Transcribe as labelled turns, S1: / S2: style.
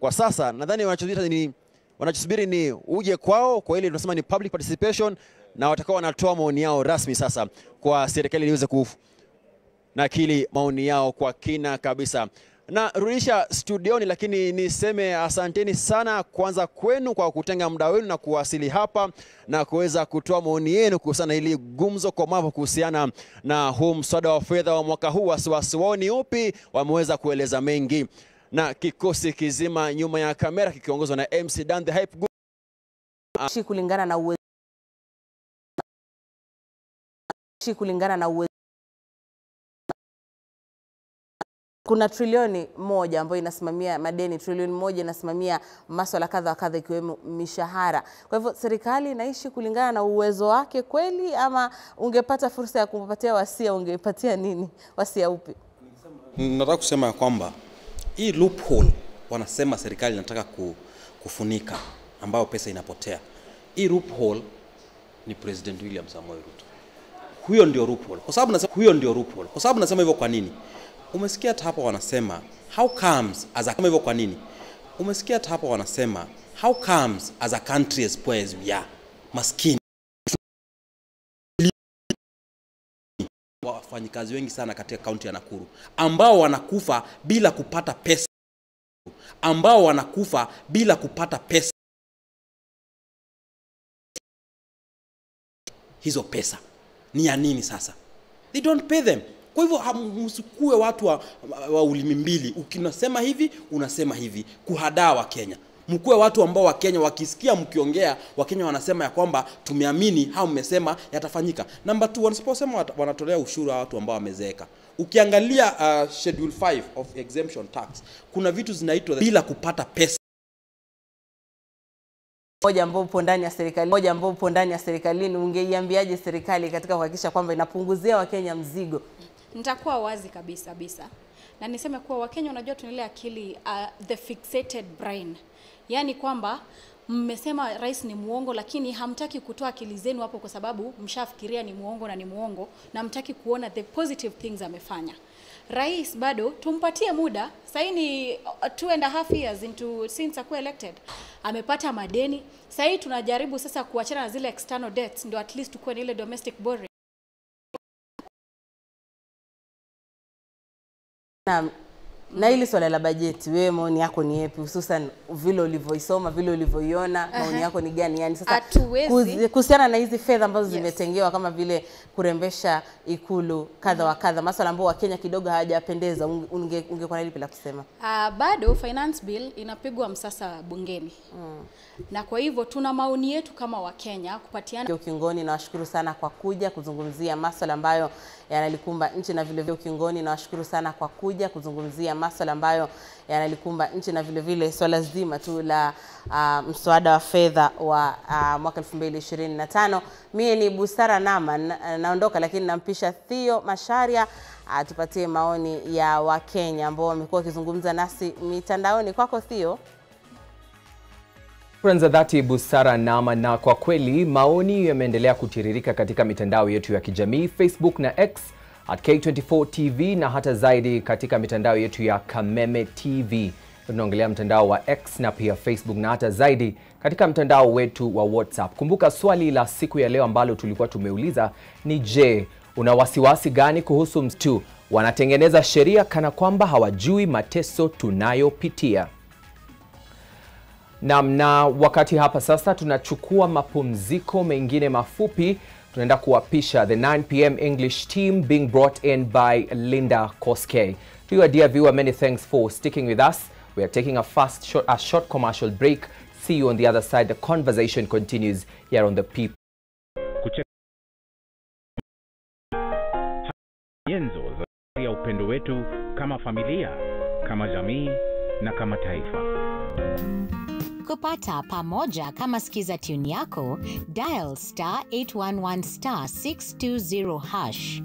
S1: Kwa sasa nadhani wanachosubiri ni uje kwao kwa ile tunasema ni public participation, na watakao wanatoa maoni yao rasmi sasa kwa serikali iweze kunakili maoni yao kwa kina kabisa. Na rudisha studioni, lakini niseme asanteni sana kwanza kwenu kwa kutenga muda wenu na kuwasili hapa na kuweza kutoa maoni yenu kuhusiana hili gumzo kwa mambo kuhusiana na huu mswada wa fedha wa mwaka huu. Wasiwasi wao ni upi? Wameweza kueleza mengi, na kikosi kizima nyuma ya kamera kikiongozwa na MC Dan the Hype
S2: kulingana na uwezo Kuna trilioni 1 ambayo inasimamia madeni, trilioni 1 inasimamia masuala kadha wa kadha ikiwemo mishahara. Kwa hivyo serikali inaishi kulingana na uwezo wake kweli, ama ungepata fursa ya kumpatia wasia ungepatia nini? Wasia upi?
S3: Nataka kusema ya kwamba hii loophole wanasema serikali inataka kufunika ambayo pesa inapotea. Hii loophole ni President William Samoei Ruto. Huyo ndio loophole. Kwa sababu nasema huyo ndio loophole. Kwa sababu nasema hivyo kwa nini? Umesikia hata hapa wanasema how comes as a hivyo kwa nini? Umesikia hata hapa wanasema how comes as a country as poor as we are, maskini, wafanyikazi wengi sana katika kaunti ya Nakuru ambao wanakufa bila kupata pesa, ambao wanakufa bila kupata pesa. Hizo pesa ni ya nini sasa? They don't pay them. Kwa hivyo msikue watu wa ulimi mbili. Ukinasema hivi, unasema hivi. Kuhadaa wa Kenya. Mkue watu ambao wa Kenya wakisikia mkiongea, wa Kenya wanasema ya kwamba tumeamini hao mmesema yatafanyika. Number 2, wanaposema wanatolea ushuru watu ambao wamezeeka. Ukiangalia Schedule 5 of exemption tax, kuna vitu zinaitwa bila kupata pesa.
S2: Moja ambao upo ndani ya serikali, moja ambao upo ndani ya serikalini, ungeiambiaje serikali katika kuhakikisha kwamba inapunguzia Wakenya mzigo?
S4: Nitakuwa wazi kabisa kabisa. Na niseme kuwa Wakenya, unajua tuna ile akili the fixated brain. Yaani kwamba mmesema rais ni muongo, lakini hamtaki kutoa akili zenu hapo kwa sababu mshafikiria ni muongo na ni muongo, na mtaki kuona the positive things amefanya. Rais bado tumpatie muda. Sasa ni 2.5 years into since akuwa elected. Amepata madeni. Sasa tunajaribu sasa kuachana na zile external debts ndio at least tukue na ile domestic borrowing.
S2: Na hili swala la bajeti, wewe maoni yako ni yapi, hususan vile ulivyoisoma, vile ulivyoiona, maoni yako ni gani? Yani sasa kuhusiana na hizi fedha ambazo zimetengewa kama vile kurembesha ikulu kadha wa kadha, masuala ambayo Wakenya kidogo hawajapendeza, ungekuwa na lipi la kusema?
S4: Bado finance bill inapigwa msasa bungeni. Na kwa hivyo tuna maoni yetu kama Wakenya kupatiana.
S2: Ukingoni, nawashukuru sana kwa kuja kuzungumzia masuala ambayo yanalikumba nchi na vile vile ukingoni, nawashukuru sana kwa kuja kuzungumzia masuala ambayo yanalikumba nchi na vile vile swala zima tu la mswada wa fedha wa mwaka 2025. Mie ni Busara Nama, naondoka, lakini nampisha Theo Masharia atupatie maoni ya Wakenya ambao wamekuwa wakizungumza nasi mitandaoni. Kwako Theo.
S5: Shukrani za dhati Busara Nama, na kwa kweli maoni yameendelea kutiririka katika mitandao yetu ya kijamii Facebook na X at K24 TV, na hata zaidi katika mitandao yetu ya Kameme TV. Tunaongelea mtandao wa X na pia Facebook, na hata zaidi katika mtandao wetu wa WhatsApp. Kumbuka swali la siku ya leo ambalo tulikuwa tumeuliza ni je, una wasiwasi gani kuhusu mtu wanatengeneza sheria kana kwamba hawajui mateso tunayopitia? Na wakati hapa sasa tunachukua mapumziko mengine mafupi. Tunaenda kuwapisha the 9 p.m. English team being brought in by Linda Koskei. To you, dear viewer, many thanks for sticking with us. We are taking a short commercial break. See you on the other side. The conversation continues here on The People.
S6: Nyenzo za upendo wetu kama familia, kama jamii na kama taifa.
S7: Kupata pamoja kama skiza tune yako, dial star 811 star 620 hash.